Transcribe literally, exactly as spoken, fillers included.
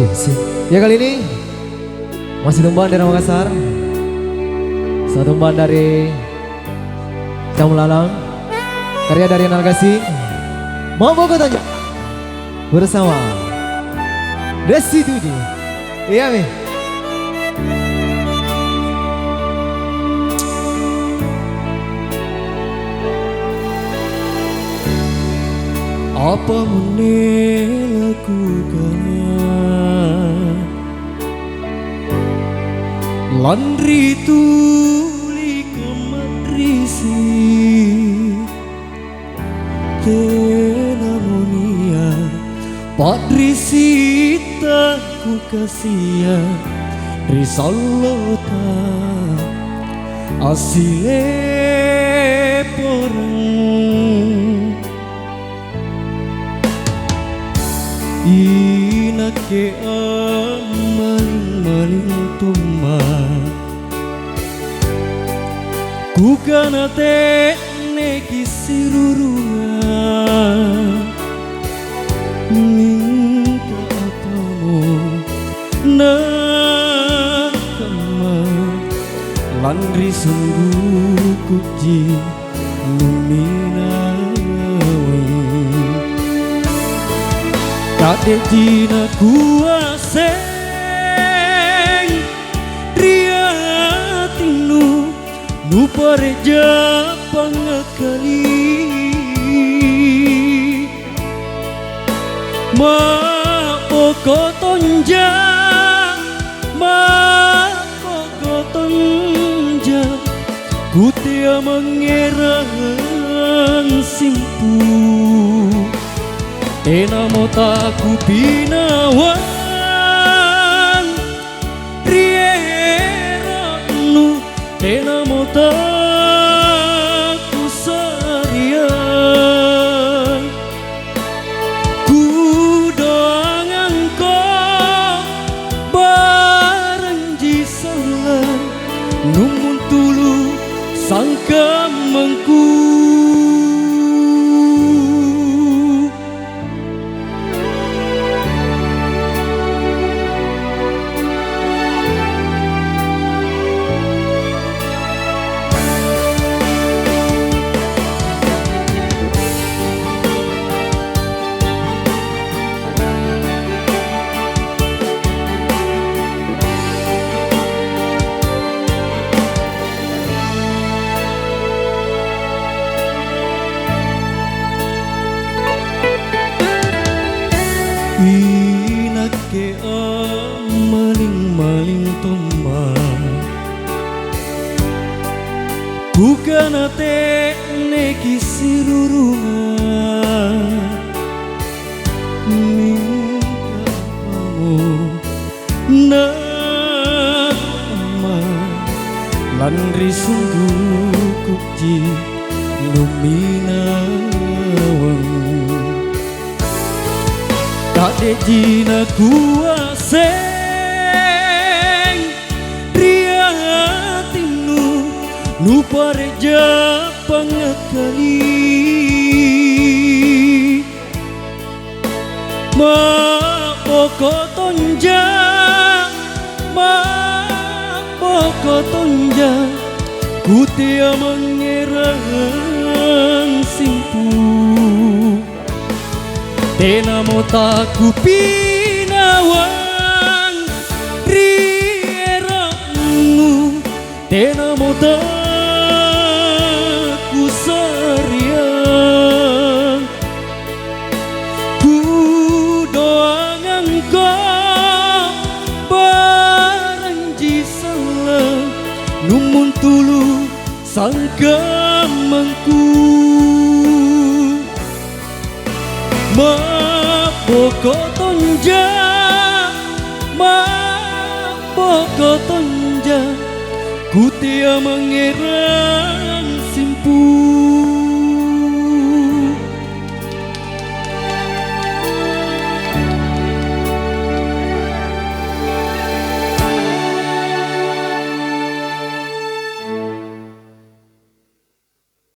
Ya, kali ini masih tumbang dari Makassar. Satu tumbang dari Kamu Lalang. Karya dari Anal Gasing. Mambo Kota Tanjung. Bersama Resi Tujuh. Iya, Mi. Apa munne lakukana lanri tuli kamma'risi? Tenamo nia' pa'risitta kukasia ri sallota assileporang. Inakke ammaling-maling tomma, kukana te'neki sirurungang, mingka apamo nakamma, lanri sungguhkuji numinawang. Ka'de'ji nakuaseng ri atinnu, nupare' ja pangngakali. Ma'boko tonja, ma'boko tonja, kutea mangngerang simpu. Tenamo takupinawang ri ero'nu, tenamo takusariang. Kudoangangko barangji sallang, nummuntulu' sangkammangku. Inakke ammaling-maling tomma, kukana te'neki sirurungang, mingka apamo nakamma, lanri sungguhkuji numinawang. Ka'de'ji nakuaseng ri atinnu, nupare' ja pangngakali. Ma'boko tonja, ma'boko tonja, kutea mangngerang simpu. Tenamo takupinawang ri ero'nu, tenamo takusariang. Kudoangangko barangji sallang, nummuntulu' sangkammangku. Ma'boko tonja, ma'boko tonja, kutea mangngerang simpu.